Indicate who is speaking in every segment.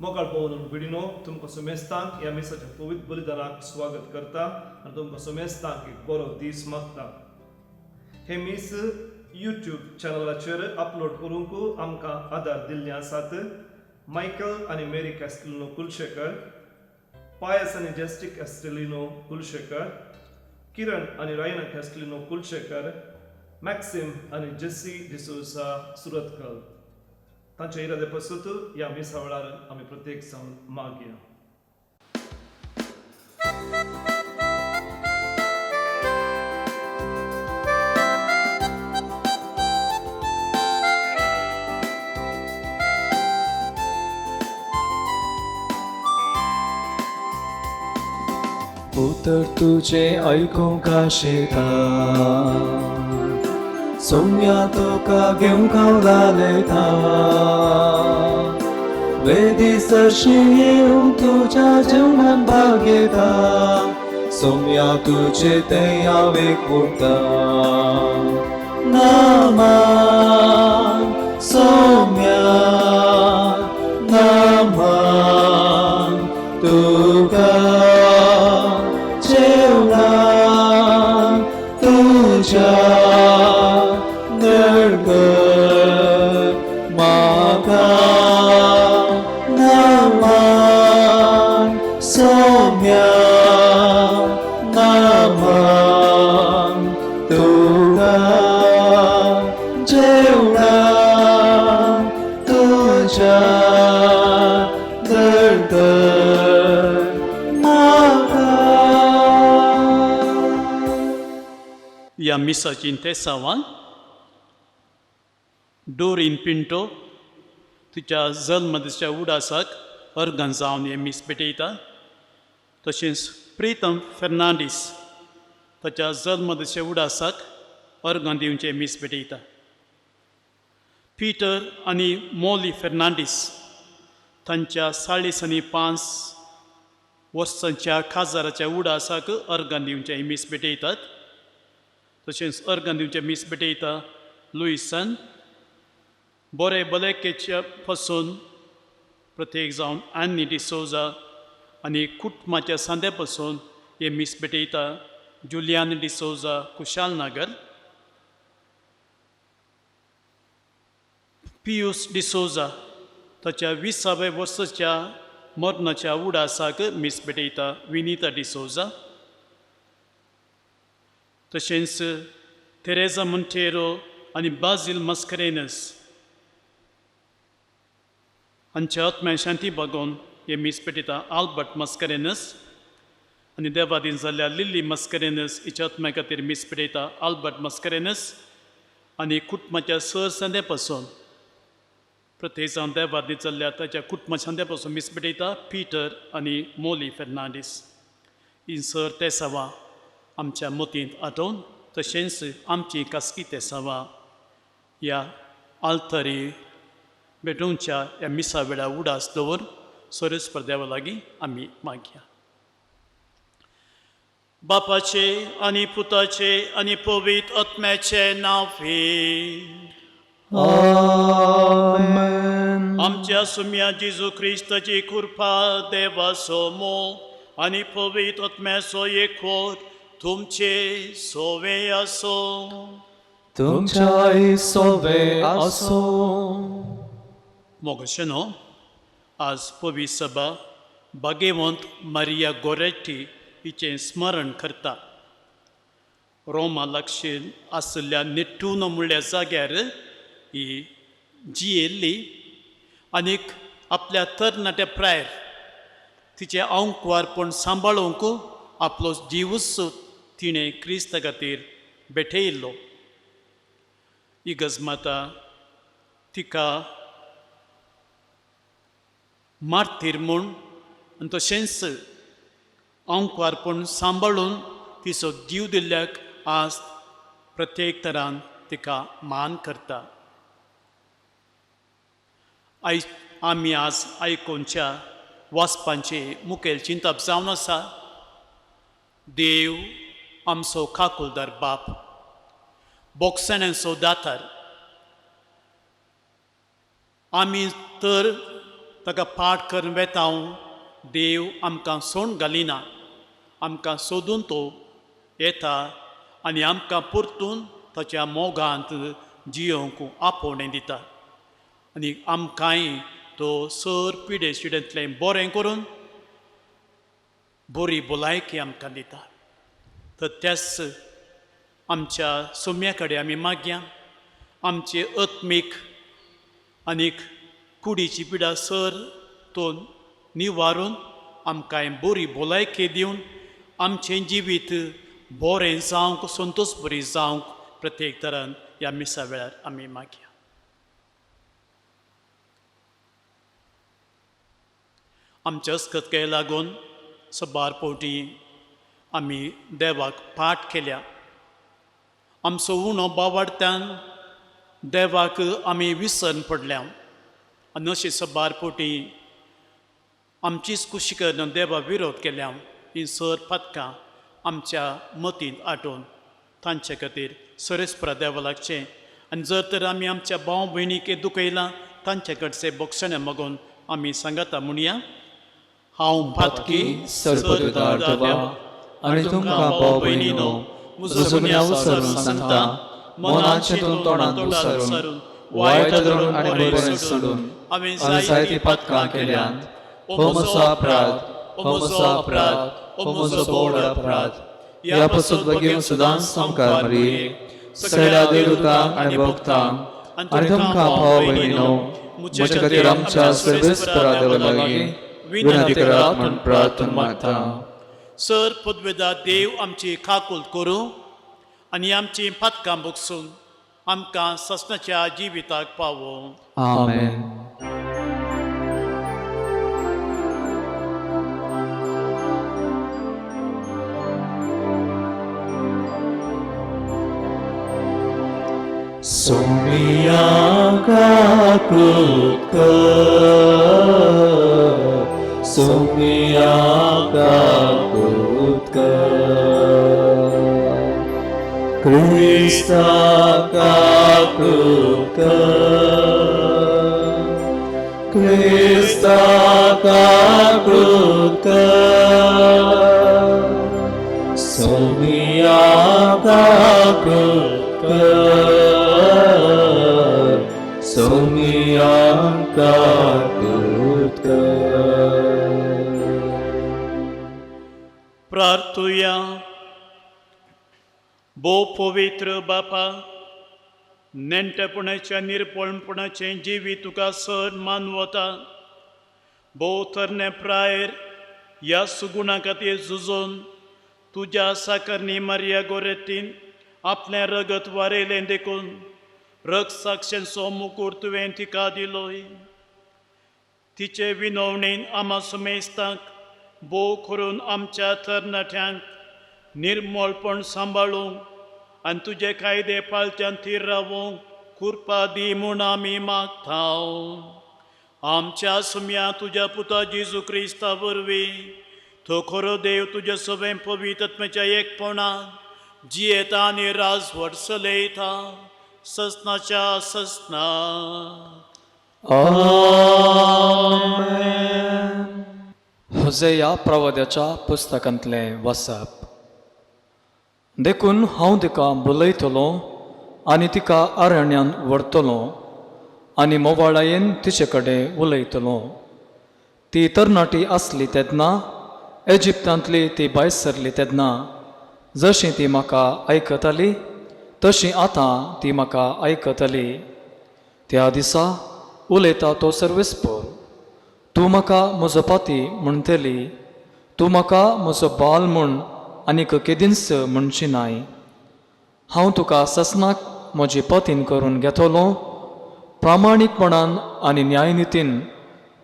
Speaker 1: मोगाळ पवन भिडिनो, तुमकां सुमेस्तांक ह्या मिसाच्या पवित्र बलिदानाक स्वागत करता आनी तुमकां सुमेस्तांक एक बरो दीस मागता. हे मीस यूट्यूब चॅनलाचेर अपलोड करूंक आमकां आदार दिल्ले आसात मायकल आनी मेरी कॅस्टलिनो कुलशेकर, पायस आनी जेस्टी कॅस्टलिनो कुलशेकर, किरण आनी रायना कॅस्टलिनो कुलशेकर, मॅक्सिम आनी जेसी डिसोजा सुरतकल. तांच्या इरादे पासून ह्या मिसा वेळार आमी प्रत्येक जावन मागया.
Speaker 2: उतर तुझे आयकूंक आशेता, सोम्या तुका घेवंक हांव लालेता. वेदी सरशी येवंक तुज्या जेवणान भाग घेता, सोम्या तुजे तें हांव एक उरता. नामान सोम्या, नामान तुका, जेवणान तुज्या नडगत म्हाका. नामान सोम्या, नामान तुका, जेवणान तुज्या नडगत म्हाका.
Speaker 3: ह्या मिसाची तेसावान डोरीन पिंटो तिच्या जल्मदिसाच्या उडासाक अर्गन जावन हें मीस भेटयता. तशेंच प्रितम फेर्नांडीस ताच्या जल्मदिसाच्या उडासाक अर्गां दिवचें मीस भेटयता. पीटर आनी मोली फेर्नांडीस तांच्या 45 वर्सांच्या काजाराच्या उडासाक अर्गां दिवचें मीस भेटयतात. तशेंच अर्गां दिवचें मीस भेटयता लुईसन बरे भलायकेच्या पासून प्रत्येक जावन आनी डिसोजा आनी कुटुंबाच्या सांद्या पासून हे मीस भेटयता जुलियान डिसोजा, कुशालनगर. पियूस डिसोजा ताच्या 20व्या वर्साच्या मरणाच्या उडासाक मीस भेटयता विनिता डिसोजा. तशेंच तेरेजा मंटेरो आनी बाजील मस्करेनस हांच्या आत्म्या शांती बागोवन हे मीस भेटयता आल्बर्ट मस्करेनस. आनी देवादीन जाल्ल्या लिल्ली मस्करेनस हिच्या आत्म्या खातीर मीस भेटयता आल्बर्ट मस्करेनस. आनी कुटुंबाच्या सर सांद्या पासून प्रत्येक जावन देवादीन जाल्ल्या ताच्या कुटुंबा सांद्या पासून मीस भेटयता पीटर आनी मोली फेर्नांडीस. ही सर तेसावां आमच्या मतींत आठोवन तशेंच आमची खासगी तेसावां ह्या आल्तरी भेटोवच्या ह्या मिसा वेळार उडास दवर सोरेस्पर देवा लागीं आमी मागया. बापाचे आनी पुताचे आनी पवित्र आत्म्याचे नांवे.
Speaker 2: आमेन.
Speaker 3: आमच्या सुम्या जेजू क्रिस्ताची कृपा, देवाचो मोग आनी पवित्र आत्म्याचो एकवट तुमचे सोवे आसो.
Speaker 2: तुमच्याय सोवे आसो.
Speaker 3: मोगशेनो, आज पवित्र सभा भाग्यवंत मारिया गोरेटी हिचें स्मरण करता. रोमा लागशील आशिल्ल्या नेट्टुनो म्हणल्या जाग्यार ही जियेल्ली आनीक आपल्या तरणाट्या प्रायर तिचें आंकवारपण सांबाळूंक आपलो जिवूच तिणें क्रिस्ता खातीर भेटयल्लो. ही गजमाता तिका मार्तीर म्हूण आनी तशेंच आंकवारपण सांबाळून तिचो जीव दिल्ल्याक आज प्रत्येक तरान तिका मान करता. आयज आमी आज आयकोनच्या वाचपांचे मुखेल चिंतप जावन आसा देव आमचो काकुलदार बाप, बोगसण्यांचो दातार. आमी तर ताका पाठ करून वेता, देव आमकां सोण घालिना, आमकां सोदून तो येता आनी आमकां परतून ताच्या मोगांत जियोवंक आपोवणें दिता आनी आमकांय तो सर पिडे शिडेंतलें बरें करून बरी भलायकी आमकां दिता. तर त्याच आमच्या सोम्या कडेन आमी मागया आमचे आत्मीक आनीक कुडीची पिडा सर तो निवारून आमकां बरी भलायकी दिवन आमचें जिवीत बरें जावंक, संतोश बरी जावंक प्रत्येक तरान ह्या मिसा वेळार आमी मागया. आमच्या अस्कतकाये लागून सबार फावटी आमी देवाक पाठ केल्या, आमचो उणो बावाडत्यान देवाक आमी विसर पडल्या आनी अशी सबार फावटी आमचीच कुशी करून देवा विरोध केल्या. ही सर पातकां आमच्या मतींत आठोवन तांचे खातीर सरेस्परा देवा लागचें आनी जर तर आमी आमच्या भाव भयणीक दुखयलां तांचे कडचे बोगसणें मागून आमी सांगता म्हणया, हांव पातकी
Speaker 2: सर्वपदुदार देवा आनी तुमकां भाव भयणीनो म्हजो गुन्यांव विसरून सांगता, मनान चिंतून तोंडान विसरून वायट धरून आनी बरें सोडून हांवें जायतीं पातकां केल्यांत. हो म्हजो अपराध, हो म्हजो अपराध, हो म्हजो बोड अपराध. ह्या पासून बेगीन सदांच सामकार मरये, सगळ्या देवतांक आनी भक्तांक आनी तुमकां भाव भयणीनो म्हज्या खातीर आमच्या सर्वेस्परा देवा लागीं विनंती करात म्हूण प्रार्थना मागता.
Speaker 3: सर पदवेदा देव आमची काकूल करूं आनी आमची पातकां भोगसून आमकां ससनाच्या जिविताक पावोवं.
Speaker 2: आमेन. सोमिया काकूत कर, सोमिया काकूत कर, क्रिस्ता काकूत कर, क्रिस्ता काकूत कर, सोमिया काकूत कर, सोमिया काकूत कर.
Speaker 3: प्रार्थुया. भोव पवित्र बापा, नेणटेपणाच्या निरपणपणाचें जिवीत तुका सर मानवता. भोव तरणे प्रायर ह्या सुगुणा खातीर झुजोन तुज्या साकरणी मारिया गोरेतीन आपलें रगत वारयलें देखून रग साक्षेंचो मुकूर तुवें तिका दिलोय. तिचे विनवणेन आमा सुमेस्तांक भोव करून आमच्या तरणाट्यांक निर्मळपण सांबाळूंक आनी तुजे कायदे पाळच्यान थीर रावूंक कृपा दी म्हूण आमी मागता. आमच्या सुम्या तुज्या पुता जेजू क्रिस्ता वरवीं, तो खरो देव तुज्या सगळें पवित्र एकपणा जियेता आनी राजवट चलयता ससनाच्या ससना.
Speaker 2: आमेन.
Speaker 4: होजेया प्रवाद्याच्या पुस्तकांतलें वसप. देखून हांव तिका बोलयतलो आनी तिका अरण्यान व्हरतलो आनी मोवाळायेन तिचे कडेन उलयतलो. ती तरणाटी आसली तेन्ना, एजिप्तांतली ती भायर सरली तेन्ना जशी ती म्हाका आयकताली तशी आतां ती म्हाका आयकतली. त्या दिसा उलयता तो सर्वेस्पोर, तूं म्हाका म्हजो पाती म्हणटली, तूं म्हाका म्हजो बाल म्हूण आनीक केदींच म्हणची नाय. हांव तुका ससनाक म्हजी पतीन करून घेतलो, प्रामाणीकपणान आनी न्यायनितीन,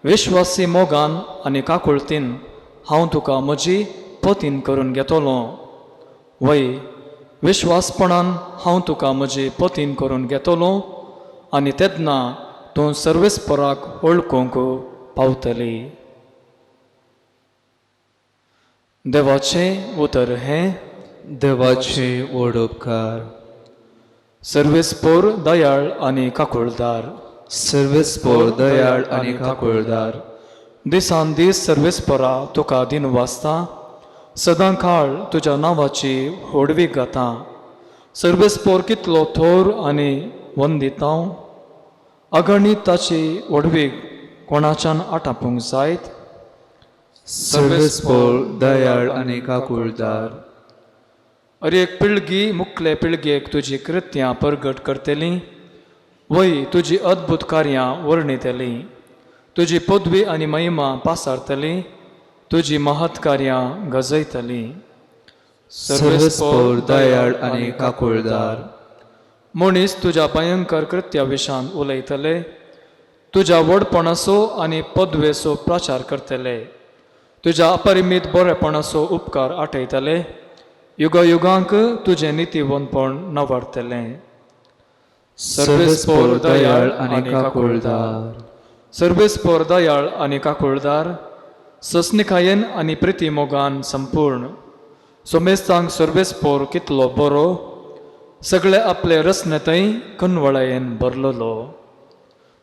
Speaker 4: विश्वासी मोगान आनी काकुळतीन हांव तुका म्हजी पतीन करून घेतलो. वय, विश्वासपणान हांव तुका म्हजी पतीन करून घेतलो आनी तेन्ना तूं सर्वेस्पराक वळखूंक पावतली. देवाचें उतर हें.
Speaker 2: देवाचे व्हड उपकार.
Speaker 4: सर्वेस्पोर दयाळ आनी काकुळदार.
Speaker 2: सर्वेस्पोर दयाळ आनी काकुळदार.
Speaker 4: दिसान दीस सर्वेस्परा तुका दिन वाचता सदां काळ तुज्या नांवाची होडवीक गाता. सर्वेस्पोर कितलो थोर आनी वंदित हांव अगणीत ताची व्हडवीक कोणाच्यान आटापूंक जायत.
Speaker 5: सर्वेस्पोर दयाळ आनी काकुळदार.
Speaker 4: अरे एक पिळगी मुखले पिळगेक तुजी कृत्यां परगट करतली वय तुजी अद्भुत कार्यां वर्णितली. तुजी पदवी आनी महिमा पासारतली तुजी महत् कार्यां गजयतली.
Speaker 5: सर्वेस्पोर दयाळ आनी काकुळदार.
Speaker 4: मनीस तुज्या भयंकर कृत्या विशान उलयतले तुज्या व्हडपणाचो आनी पदवेचो प्रचार करतले तुज्या अपरिमीत बरेपणाचो उपकार आठयतले युगायुगांक तुजें नितीवंतपण नवारतलें.
Speaker 5: सर्वेस्पोर दयाळ आनी काकुळदार.
Speaker 4: सर्वेस्पोर दयाळ आनी काकुळदार सस्निकायेन आनी प्रितीमोगान संपूर्ण सोमेस्तांक सर्वेस्पोर कितलो बरो सगळे आपले रचनेतय कनवळायेन भरलेलो.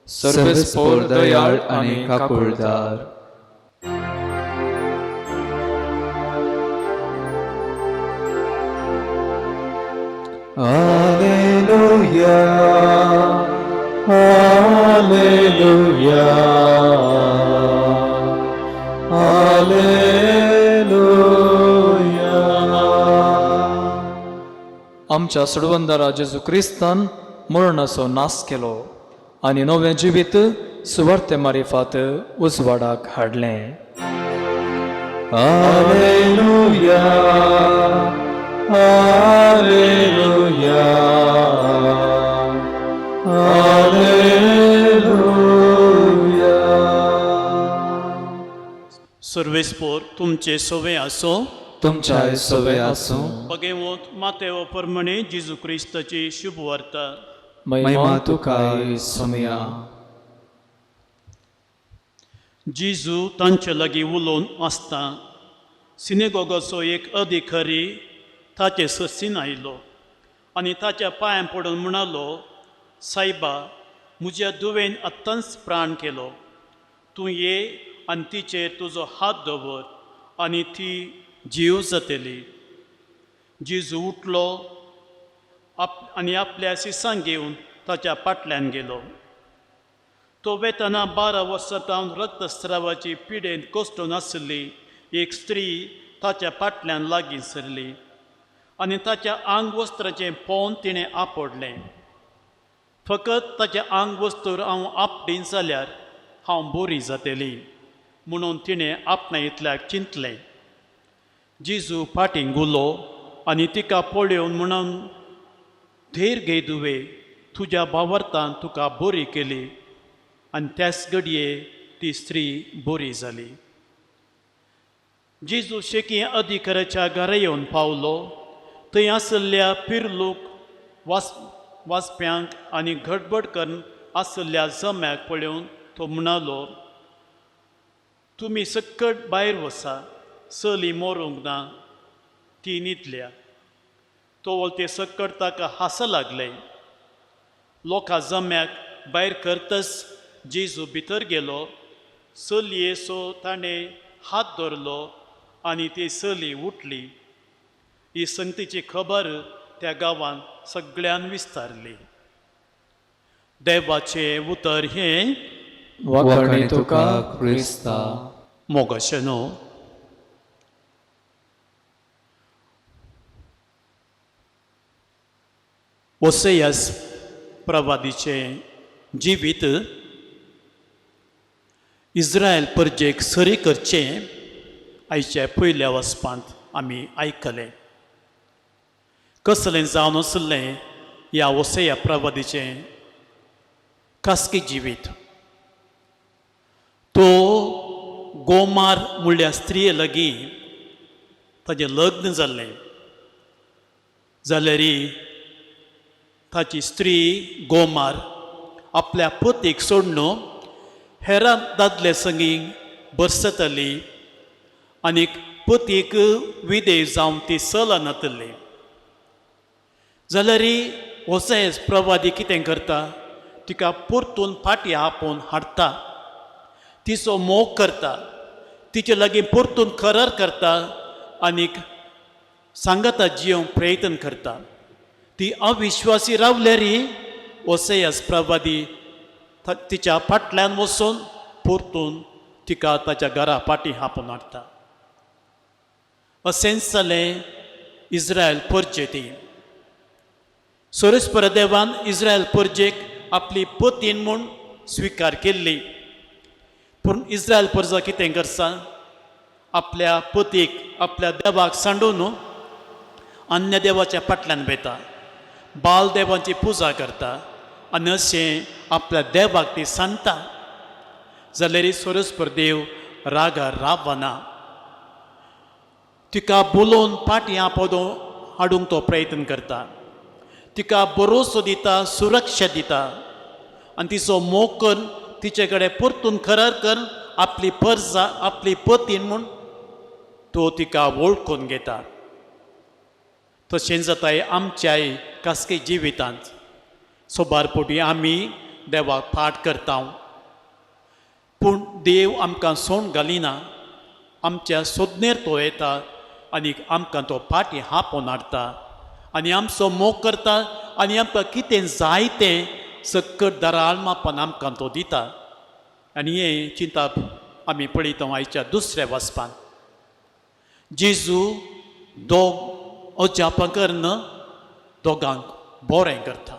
Speaker 5: सर्वेस्पोर दयाळ आनी काकुळदार. Alleluia, Alleluia, Alleluia.
Speaker 4: आमच्या सोडवंदारा जेजू क्रिस्तान मरणाचो नाश केलो आनी नवें जिवीत सुवार्ते मारिफात उजवाडाक हाडलें.
Speaker 5: Alleluia, Alleluia, Alleluia.
Speaker 3: सर्वेस्पोर तुमचे सोवे आसो.
Speaker 5: तुमच्या सवे आसूं.
Speaker 3: बगेवत मातेव परमणे जेजू क्रिस्ताची शुभ वार्ता.
Speaker 4: महिमा तुका सोमया.
Speaker 3: जेजू तांचे लागीं उलोवन आसता सिनेगोगाचो एक अधिकारी ताचे ससीन आयलो आनी ताच्या पांयां पडून म्हणालो, सायबा, म्हज्या दुवेन आत्तांच प्राण केलो. तूं ये आनी तिचेर तुजो हात दवर आनी ती जीव जातली. जेजू उठलो आप आनी आपल्या शिसांक घेवन ताच्या फाटल्यान गेलो. तो वेतना 12 वर्सां तावन रक्तस्रावाची पिडेन कोसटून आशिल्ली एक स्त्री ताच्या फाटल्यान लागीं सरली आनी ताच्या आंग वस्त्राचें पोवन तिणें आपडलें. फकत ताच्या आंग वस्तूर हांव आपडीन जाल्यार हांव बरी जातली म्हणून तिणें आपणा इतल्याक चिंतलें. जेजू फाटीं गुलो आनी तिका पळोवन म्हणून, धीर घे दुवे, तुज्या भावार्थान तुका बरी केली. आनी त्याच घडये ती स्त्री बरी जाली. जेजू शेकी अधिकाऱ्याच्या घरा येवन पावलो. थंय आशिल्ल्या पिरलूक वाचप्यांक आनी गडबड करून आशिल्ल्या जम्याक पळोवन तो म्हणालो, तुमी सक्कट भायर वसा, चली मरूंक ना, ती न्हिदल्या. तो ते सक्कट ताका हांस लागले. लोकां जम्याक भायर करतच जेजू भितर गेलो. चलयेचो ताणें हात धरलो आनी ती चली उठली. ही संगतीची खबर त्या गांवांत सगळ्यान विस्तारली. देवाचें उतर हें.
Speaker 4: वाखाणी तुका
Speaker 5: क्रिस्ता.
Speaker 3: मोगाचें न्हू. ओसेयास प्रवादीचें जिवीत इस्रायल परजेक सरी करचें आयच्या पयल्या वचपांत आमी आयकलें. कसलें जावन आशिल्लें ह्या ओसेया प्रवादीचें खासगी जिवीत. तो गोमार म्हणल्या स्त्रिये लागीं ताजें लग्न जाल्लें. जाल्यार ताची स्त्री गोमार आपल्या पतीक सोडून हेरां दादले संगी बरसताली आनी पतीक विदेश जावन ती चलनातली. जाल्यार वसेस प्रवादी कितें करता, तिका परतून फाटीं आपोवन हाडटा.
Speaker 2: तिचो मोग करता, तिचे लागीं परतून करार करता आनीक सांगाता जियोंक प्रयत्न करता. ती अविश्वासी रावल्यारी ओसयास प्रवादी तिच्या फाटल्यान वचून परतून तिका ताच्या घरा फाटीं हापून हाडटा. अशेंच जालें इस्रायल परजेती. सोरेस्पर देवान इस्रायल परजेक आपली पतीन म्हूण स्विकार केल्ली. पूण इस्रायल परजा कितें करता, आपल्या पतीक आपल्या देवाक सांडून अन्य देवाच्या फाटल्यान वयता, बाल देवांची पुजा करता आनी अशें आपल्या देवाक ती सांडटा. जाल्यार सोरस्पर देव रागार रावना, तिका बोलोवन फाटीं आपोवदो हाडूंक तो प्रयत्न करता, तिका बरोसो दिता, सुरक्षा दिता आनी तिचो मोग करून तिचे कडेन परतून करार करून आपली परजा आपली पतीन म्हूण तो तिका वळखून घेता. तशेंच जाताय आमच्याय खासगी जिवितांत सोबार पोटी आमी देवाक फाट करता, पूण देव आमकां सोण घालिना. आमच्या सोदनेर तो येता आनी आमकां तो फाटीं हापोवन हाडटा आनी आमचो मोग करता आनी आमकां कितें जाय तें सक्कट दराल मापान आमकां तो दिता. आनी हें चिंताप आमी पळयता आयच्या दुसऱ्या वाचपान. जेजू दोग अजापां करून दोगांक बरें करता.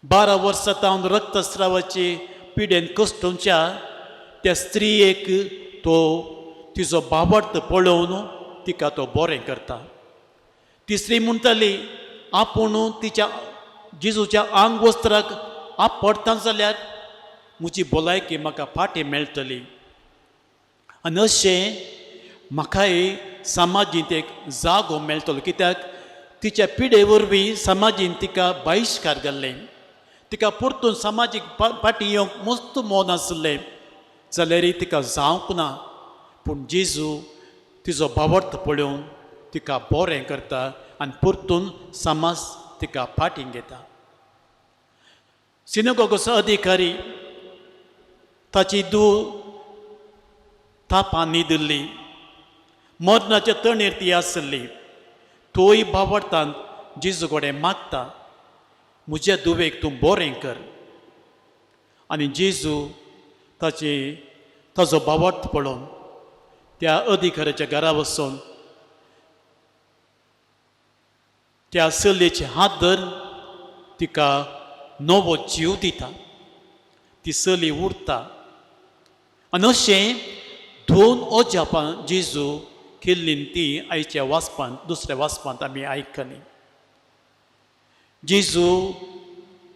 Speaker 2: 12 वर्सां तावन रक्तस्रावाची पिडेन कश्टोवच्या त्या स्त्रियेक तो तिजो बाबर्थ पळोवन तिका तो बरें करता. ती स्त्री म्हणटाली आपूण तिच्या जेजूच्या आंग वस्त्राक आपडटा जाल्यार म्हजी भलायकी म्हाका फाटीं मेळटली आनी अशें म्हाकाय समाजींत एक जागो मेळटलो. कित्याक तिच्या पिडे वरवीं समाजीन तिका बहिश्कार घाल्लें, तिका परतून समाजीक फाटीं येवंक मस्त मन आसलें जाल्यारय तिका जावंक ना. पूण जेजू तिजो भावार्थ पळोवन तिका बरें करता आनी परतून समाज तिका फाटीं घेता. सिनेगोगाचो अधिकारी ताची धूव तापान न्हिदिल्ली, मरणाच्या तणेर ती आसली. तोय भावार्थान जेजू कडेन मागता, म्हज्या धुवेक तूं बरें कर. आनी जेजू ताची ताजो भावार्थ पळोवन त्या अधिकाऱ्याच्या घरा वचून त्या चलयेचे हात धर तिका नवो जीव दिता. ती चली उरता. आनी अशें दोन अजापां जेजू केल्लीं ती आयच्या वाचपांत दुसऱ्या वाचपांत आमी आयकली. जेजू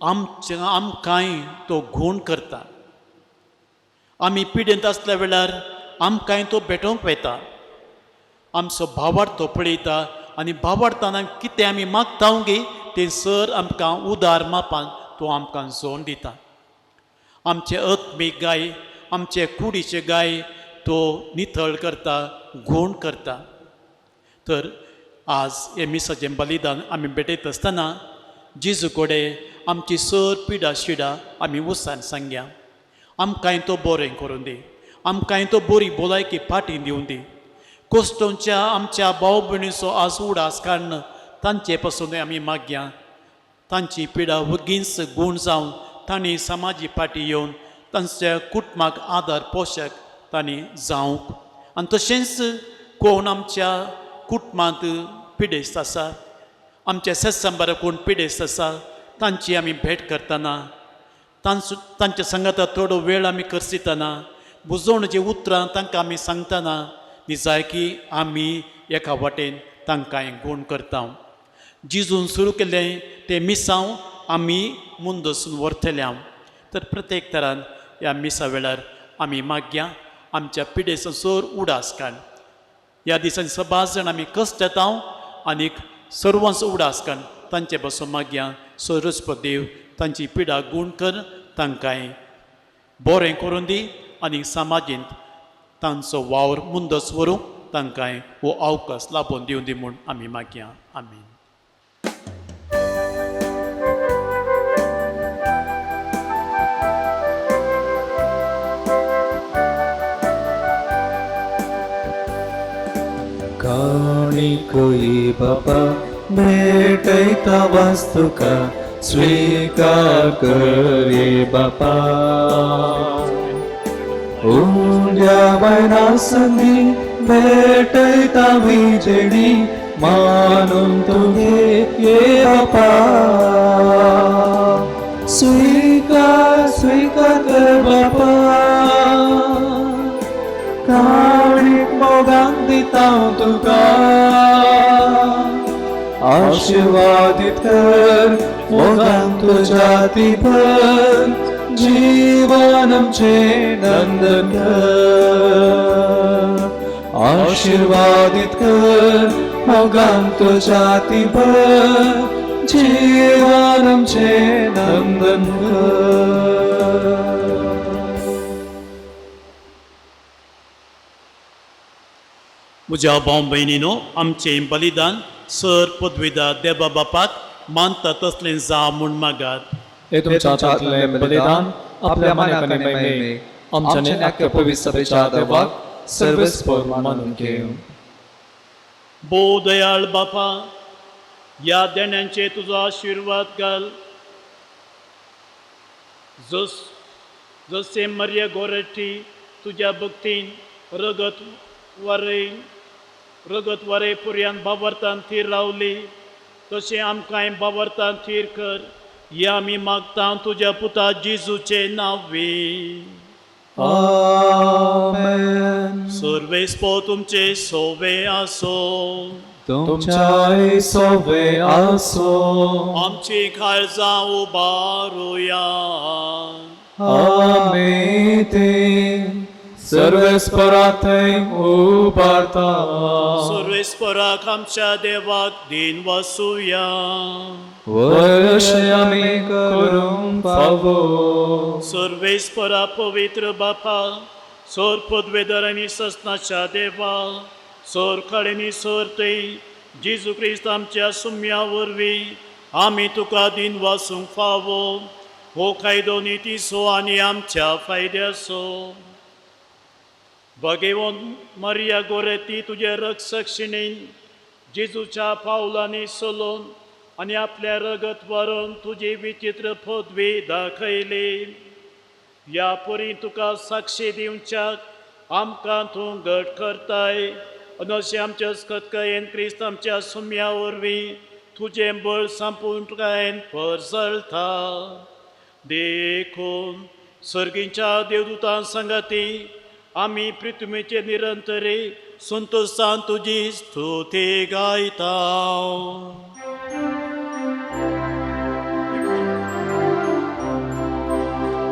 Speaker 2: आमच्या आमकांय तो गूण करता. आमी पिडेंत आसल्या वेळार आमकांय तो भेटोवंक वयता, आमचो भावार्थ तो पळयता आनी भावार्थान कितें आमी मागता गे तें सर आमकां उदार मापान तो आमकां जोड दिता. आमचे आत्मीक गाय, आमचे कुडीचे गाय तो नितळ करता, गूण करता. तर आज हे मिसाचें बलिदान आमी भेटयत आसतना जेजू कडेन आमची सर पिडा शिडा आमी उसान सांगया, आमकांय तो बरें करून दी, आमकांय तो बरी भलायकी फाटीं दिवन दी. कोश्टोंच्या आमच्या भाव भयणीचो आज उडास काडून तांचे पासून आमी मागया, तांची पिडा वगीच गूण जावन तांणी समाजी फाटीं येवन तांच्या कुटुंबाक आदार पोशक तांणी जावंक. आनी तशेंच कोण आमच्या कुटुंबांत पिडेस्त आसा, आमच्या सत्संबार कोण पिडेस्त आसा तांची आमी भेट करतना, तांचो तांच्या सांगाता थोडो वेळ आमी करसितना, बुजवणेची उतरां तांकां आमी सांगतना निजायकी आमी एका वाटेन तांकां गूण करता. जेजून सुरू केल्लें तें मिसांव आमी मुंदसून व्हरतले हांव. तर प्रत्येक तरान ह्या मिसा वेळार आमी मागया आमच्या पिडेचो सर उडास काड. ह्या दिसांनी सबार जाण आमी कश्ट येता आनीक सर्वांचो उडास काड तांचे पासून मागया सरस्प देव तांची पिडा गूण कर, तांकांय बरें करून दी आनी समाजींत तांचो वावर मुंदस व्हरूंक तांकांय हो अवकाश लाबोवन दिवं दी म्हूण आमी मागया. आमीन.
Speaker 5: काणिकोई बापा भेटयता वास्तुका स्वीकार कर रे बापा. उंड्या वयना संदी भेटयता विजेणी मानून तुगे ये बापा. स्वीकार स्वीकार कर बापा. काणीक मोगान दिता हांव तुका. आशीर्वादीत कर मोगान तुज्या ती भर जीवन आमचें नंदन कर. आशीर्वादीत कर मोगान तुज्या ती भर जीवन आमचें नंदन कर.
Speaker 3: म्हज्या भाव भयणीनो, आमचें बलिदान सर पदवीदा देवा बापाक मानता तसलें जावं म्हूण मागात.
Speaker 4: हे तुमच्या हातांतलें बलिदान आपल्या मान्याक आनी महिमेक आमच्या आख्या पवित्र सभेच्या देवाक सर्वेस्पर मानून घेवं.
Speaker 3: भोव दयाळ बापा, ह्या देण्यांचे तुजो आशिर्वाद घाल. जस जशें मर्या गोरठी तुज्या भक्तीन रगत वारय रगत वारय पुर्यान बाबरतान थीर रावली, तशें आमकांय बाबरतान थीर कर. हें आमी मागता तुज्या पुता जेजूचे नांवे.
Speaker 5: आमेन.
Speaker 3: सर्वेस्पो तुमचे सोवे आसो.
Speaker 5: तुमच्याय सोवे आसो.
Speaker 3: आमची काळजां उबारुया.
Speaker 5: आमी ती सर्वेस्परा थंय उबारता.
Speaker 3: सर्वेस्पराक आमच्या देवाक दिन वसुया.
Speaker 5: वयशे आमी करूंक फावो.
Speaker 3: सर्वेस्परा पवित्र बापा, सोर पदवेदर आनी ससनाच्या देवा, सोर खळेनी सोर थंय जेजू क्रिस्त आमच्या सुम्या वरवीं आमी तुका दिन वासूंक फावो. हो कायदो नितीचो आनी आमच्या फायद्याचो. भगेवन मरिया गोरेती तुजे रक्षक्षिणीन जेजूच्या पावलांनी सोलोवन आनी आपल्या रगत व्हरून तुजी विचित्र पदवी दाखयली. ह्या परी तुका साक्षी दिवच्याक आमकां तूं घट करताय. आनी अशें आमच्या स्कतकायेन क्रिस्त आमच्या सुम्या वरवीं तुजें बळ संपूर्णकायेन परजळता. देखून सर्गीच्या देवदूतां संगाती आमी पृथ्वीचे निरंतरे संतोशान तुजी स्तुती गायता.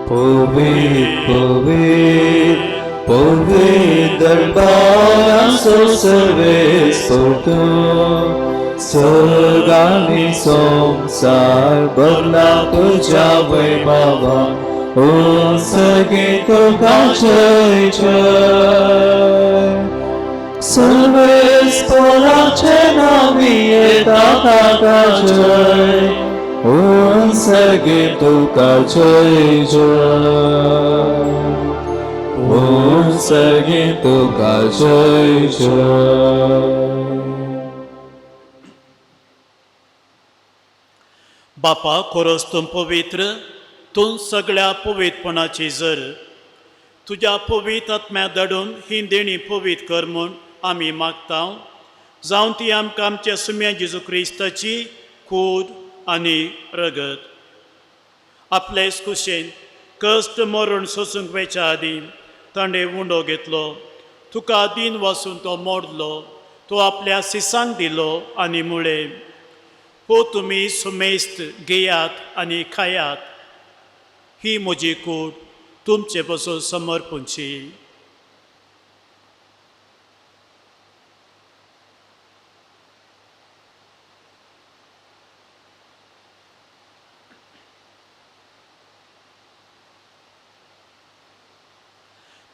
Speaker 5: पवित्र पवित्र पवित्र दरबाराचो सर्वेस्पर तूं. सर्ग आनी संवसार भरला तुज्या वैभवा. ओ सगळे तुका जय जय. सर्वेस्पराचे नावी येता ताका जय. ओ सगळे तुका जय जय. ओ सगळे तुका जय जय.
Speaker 3: बापा, खरोच तूं पवित्र, तूं सगळ्या पवित्रपणाची जर. तुज्या पवित्र आत्म्या धाडून ही देणी पवित्र कर म्हूण आमी मागता, जावन ती आमकां आमच्या सुम्या जेजू क्रिस्ताची कूड आनी रगत. आपलेच कुशेन कश्ट मरण सोसूंक वेच्या आदीं ताणें उंडो घेतलो, तुका दीन वासून तो मोडलो, तो आपल्या सिसांक दिलो आनी मुळें, हो तुमी सुमेस्त घेयात आनी खायात. ही म्हजी कूड तुमचे पसून समर्पणची.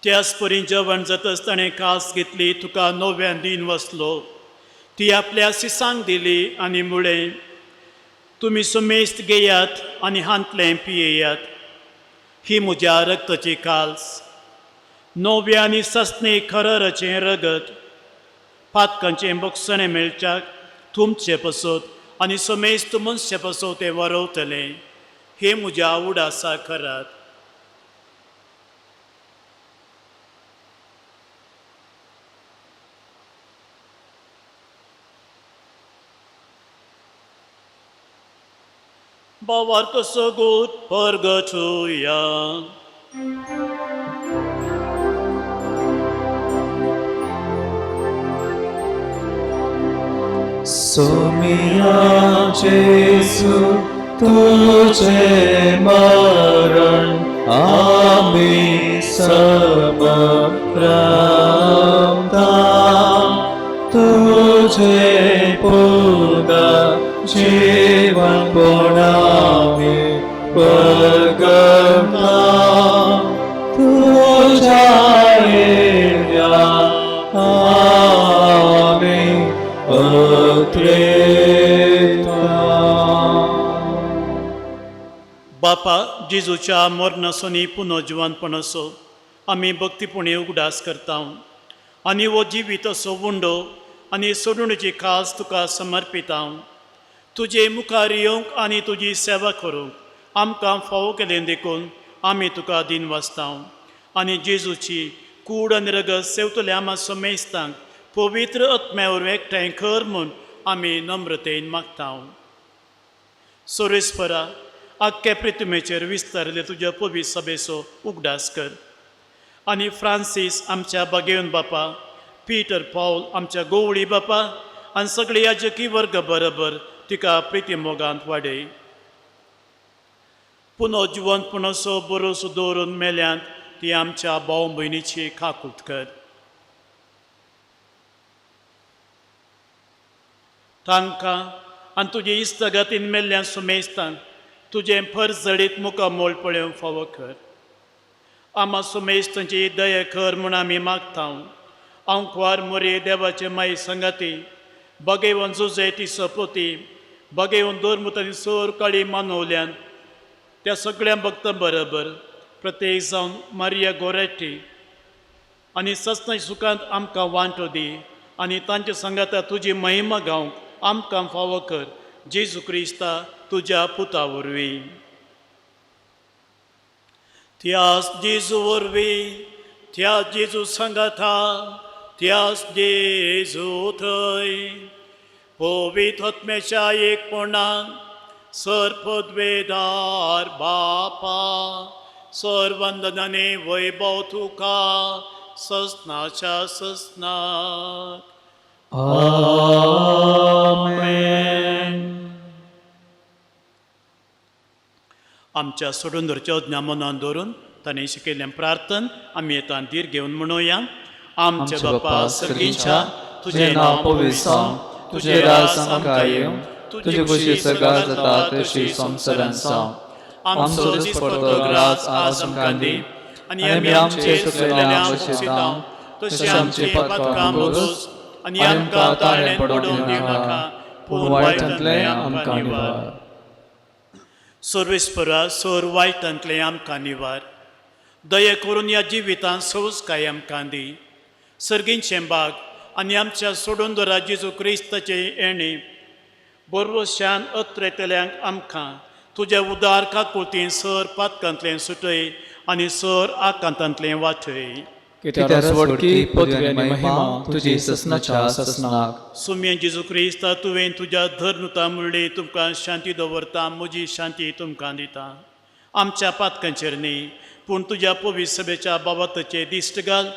Speaker 3: त्याच परी जेवण जातच ताणें कास घेतली, तुका नव्यान दीन वसलो, ती आपल्या सिसांक दिली आनी मुळें, तुमी सुमेस्त घेयात आनी हांतलें पियेयात. ही म्हज्या रक्ताची काल्स, नव्या आनी ससने खरराचें रगत. पातकांचें बक्षणें मेळच्याक तुमचे पसत आनी समेस्त मनशे पसत तें वरवतलें. हे म्हज्या उडासा करात. बावार्थ सगूत परगटुया.
Speaker 5: सोमिया जेसू तुझे मरण आमी समप्रमता, तुझे पुनः जीवन कोणामी परगटा, तुझ्या येण्या आमी अत्रेता.
Speaker 3: बापा जेजूच्या मरणासनी पुनः जिवनपणाचो आमी भक्तीपुणी उगडास करता आनी हो जिवीत असो उंडो आनी सोडणुची खास तुका समर्पिता. तुजे मुखार येवंक आनी तुजी सेवा करूंक आमकां फावो केलें देखून आमी तुका दिन वाचता आनी जेजूची कूड आनी रगत सेवतल्या आमा समेस्तांक पवित्र आत्म्या वरवीं एकठांय कर म्हूण आमी नम्रतेन मागता. सोरेस्परा आख्खे प्रितुमेचेर विस्तारले तुज्या पवित्र सभेचो उगडास कर आनी फ्रांसीस आमच्या बागेवन बापा, पीटर पावल आमच्या गोवळी बापा आनी सगळे याजकी वर्ग बरोबर तिका प्रिती मोगांत वाडय. पुनो जिवंतपणाचो बरोसो दवरून मेल्यांत ती आमच्या भाव भयणीची काकूत कर. तांकां आनी तुजे इश्टागतीन मेल्ल्या सुमेस्तांक तुजें फर्ज जडीत मुखामोल पळोवंक फावो कर. आमा सुमेस्तांची दया कर म्हूण आमी मागता. आंकवार मोरे देवाचे माई संगाती बगेवन जुजे ती सपोती बगेवन दोर सोर काळी मानवल्यान त्या सगळ्या भक्तां बरोबर प्रत्येक जावन मारिया गोरेटी आनी सस्नाय सुखांत आमकां वांटो दी आनी तांच्या संगाता तुजी महिमा गावंक आमकां फावो कर. जेजू क्रिस्ता तुज्या पुता वरवीं. त्यास जेजू वरवीं, त्या जेजू संगाता, त्यास जेजू थंय पवित्र आत्म्याच्या एकपणान सर पदवेदार बापा सर वंदनाने वैभव तुका ससनाच्या ससनाक.
Speaker 5: आमेन.
Speaker 3: आमच्या सोडून धरच्या अज्ञा मनान दवरून ताणें शिकयल्लें प्रार्थन आमी येता धीर घेवन म्हणुया. आमच्या बापा सर्गीच्या,
Speaker 2: तुजें नांव पवित्र जावं, तुजें राज आमकां येवं, तुजी खुशी सर्गार जाता तशी संवसारांत जावं. आमचो दिसपडतो ग्रास आज आमकां दी आनी आमी आमचे चुकलेल्यांक बक्षिता तशें आमचे पातकां बोगस आनी आमकां ताळें पडोवंक दिवनाका, पूण वायटांतलें आमकां निवार.
Speaker 3: सर्वेस्परा सोर वायटांतलें आमकां निवार. दया करून ह्या जिवितांत सवसकाय आमकां दी. सर्गींचें बाग आनी आमच्या सोडून दरा जेजू क्रिस्ताचें येणें बरवशान अत्रेतल्यांक आमकां तुज्या उदार काकुळतीन सर पातकांतलें सुटय आनी सर आकांतांतलें वाचय.
Speaker 4: कित्याक सोडकी पदवी आनी महिमा तुजी ससनाच्या ससनाक.
Speaker 3: सुम्ये जेजू क्रिस्ता, तुवें तुज्या धर्नुता म्हणली तुमकां शांती दवरता, म्हजी शांती तुमकां दिता. आमच्या पातकांचेर न्ही पूण तुज्या पवित्र सभेच्या बाबताचे दिश्ट घाल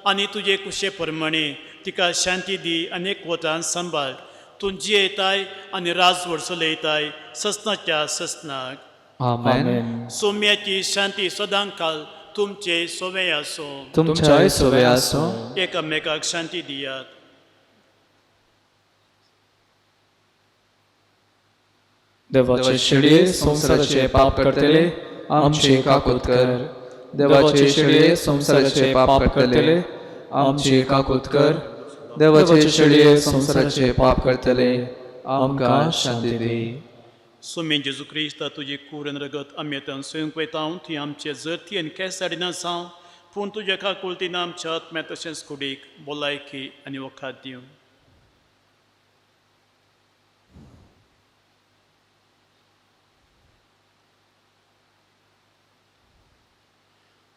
Speaker 3: आनी तुजे कुशे प्रमाणे तिका शांती दी आनी एकवटान सांबाळ. तूं जियेताय आनी राजवट चलयताय ससनाच्या ससनाक.
Speaker 5: आमेन.
Speaker 3: सोम्याची शांती सदांकाल तुमचे सोवे आसूं.
Speaker 5: तुमच्याय सोवे आसूं.
Speaker 3: एकामेकाक शांती दियात.
Speaker 4: देवाचे शेळये संवसाराचे पाप करतले आमचे काकूत कर.
Speaker 5: देवाचे शेळये संवसाराचे पाप करतले आमचे काकूत कर. देवाचे शेळये संवसाराचे पाप करतले आमकां शांती दी.
Speaker 3: सुमे जेजू क्रिस्ता, तुजी कूड आनी रगत आमी आतां स्वयं वयता ती आमचे जरती आनी केंस हाडिना जावं, पूण तुज्या काकुळतीन आमच्या आत्म्या तशेंच कुडीक भलायकी आनी वखद दिवं.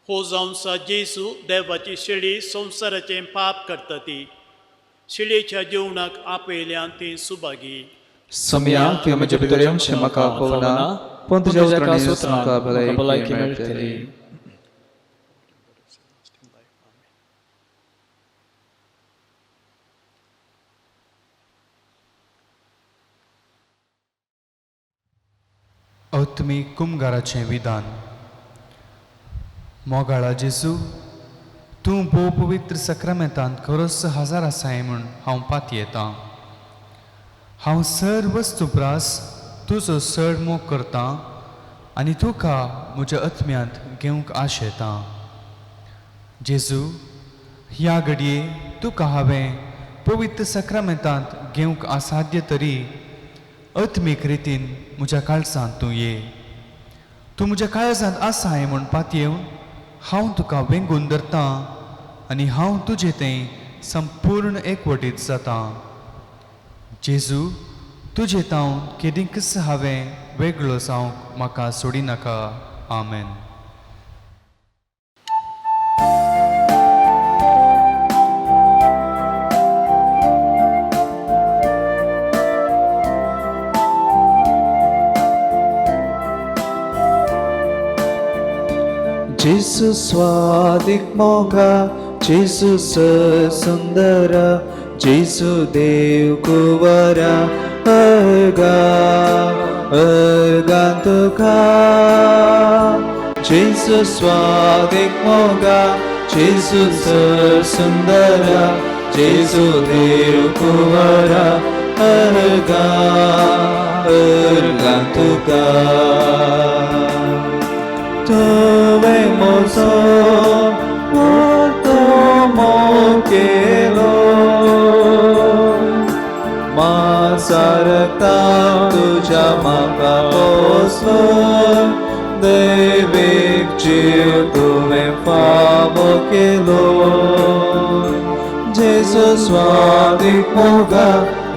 Speaker 3: हो जावन सा जेजू देवाची शेळी संवसाराचें पाप करता ती शेळयेच्या जेवणाक आपयल्यान ती सुभागी.
Speaker 5: सोमया, तुवें म्हज्या भितर येवचें म्हाका फावना, पूण तुज्या
Speaker 4: तुज्या
Speaker 5: उतरांनी म्हाका
Speaker 4: म्हाका
Speaker 5: भलायकी
Speaker 4: भलायकी
Speaker 5: मेळटली.
Speaker 4: मेळटली.
Speaker 6: आत्मीक कुमगाराचें विधान. मोगाळा जेजू, तूं भोव पवित्र सक्रामेंतांत खरोच हजार आसाय म्हूण हांव पातयेतां. हांव सर वस्तू प्रास तुजो चड मोग करतां आनी तुका म्हज्या आत्म्यांत घेवंक आशेतां. जेजू, ह्या घडये तुका हांवें पवित्र सक्रामेंतांत घेवंक असाध्य तरी आत्मीक रितीन म्हज्या काळजांत तूं ये. तूं म्हज्या काळजांत आसाय म्हूण पातयेवन हांव तुका वेंगून धरतां आनी हांव तुजे थंय संपूर्ण एकवटीत जातां. जेजू, तुजे तावन केदींकच हांवें वेगळो जावंक म्हाका सोडिनाका. आमेन.
Speaker 5: जेजू स्वादीक मोगा, जेजू सुंदरा, जेजू देव कुंवरा, अर्गा अर्गां तुका. जेजू स्वादीक मोगा, जेजू सुंदरा, जेजू देव कुंवरा, अर्गा अर्गां तुका. तुवें म्हजो मोटो मोग केलो, मासारता तुज्या म्हाका पोसलो, दैवीक जीव तुवें फावो केलो. जेजू स्वादीक मोगा,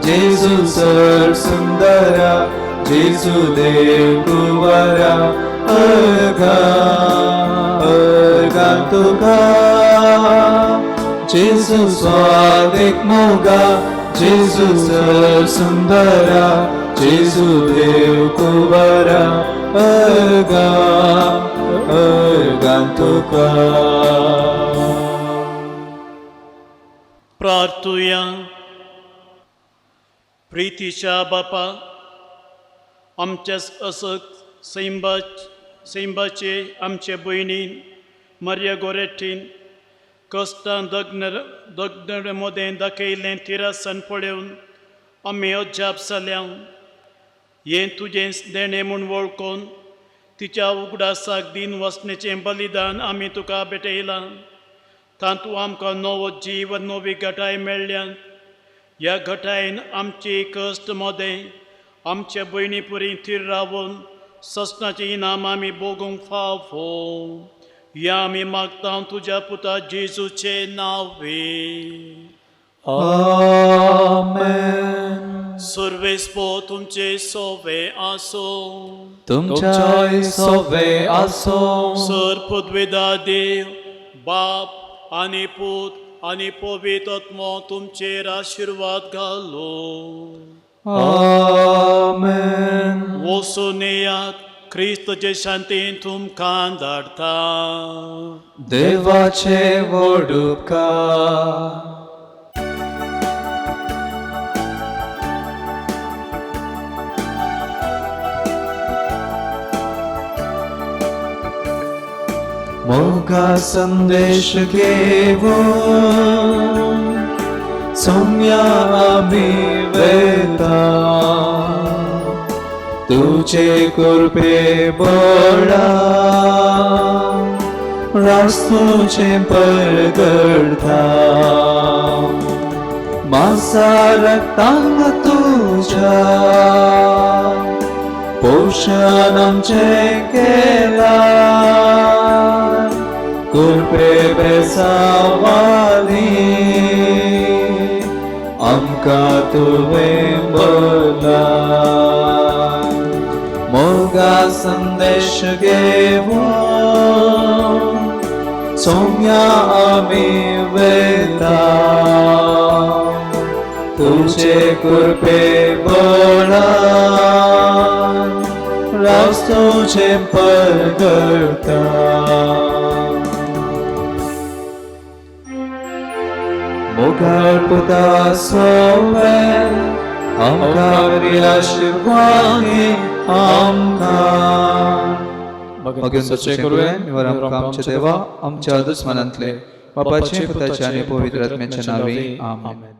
Speaker 5: जेजू सर सुंदरा, जेजू देव कुंवरा, अर्घा अर्घा तुका. जेजू स्वादीक मोगा, जेजू सर सुंदरा, जेजू देव कुंवरा, अर्घा अर्घा तुका.
Speaker 3: प्रार्थुया. प्रितीच्या बापा, आमच्याच असक सैंबाचे आमचे भयणीन मर्या गोरेटीन कश्टां दग्न मदें दाखयल्लें तिरासन पळोवन आमी अजाप जाल्या. हें तुजें देणें म्हूण वळखून तिच्या उगडासाक दिन वसणेचें बलिदान आमी तुका भेटयलां. तातूंत आमकां नवो जीव नवी घटाय मेळ्ळ्या. ह्या घटायेन आमचे कश्ट मदें आमचे भयणी पुरी थीर रावन ससनाचें इनाम आमी भोगूंक फावो. ह्या आमी मागता तुज्या पुता जेजूचे नांवे.
Speaker 5: आमेन.
Speaker 3: सर्वेस्पो तुमचे सोवे आसो.
Speaker 5: तुमच्याय सोवे आसो.
Speaker 3: सर पदवेदा देव बाप आनी पूत आनी पवित्र आत्मो तुमचेर आशिर्वाद घालो.
Speaker 5: आमेन.
Speaker 3: वचून येयात, क्रिस्तचे शांतीन तुमकां धाडटा.
Speaker 5: देवाचे व्हड उपकार. मोगा संदेश घेवन सौम्या आमी वेता, तुजे कृपे बळा रास्तुचें परगडता. मासा रक्तांग तुज्या पोशण आमचें केलां, कृपे बेसावाली आमकां तुवें भरला. मोगा संदेश घेवन सोम्या आमी वता तुझे कृपे बळान रास्तोचे परगटा. मोगाळ पुता सोवे आमकां आशिर्वादी आमकां. मागीर सचें करुया निवर आमकां आमच्या देवा आमच्या दुस्मानांतले बापाचे पुताचे आनी पवित्र आत्म्याच्या नांवी आमेन.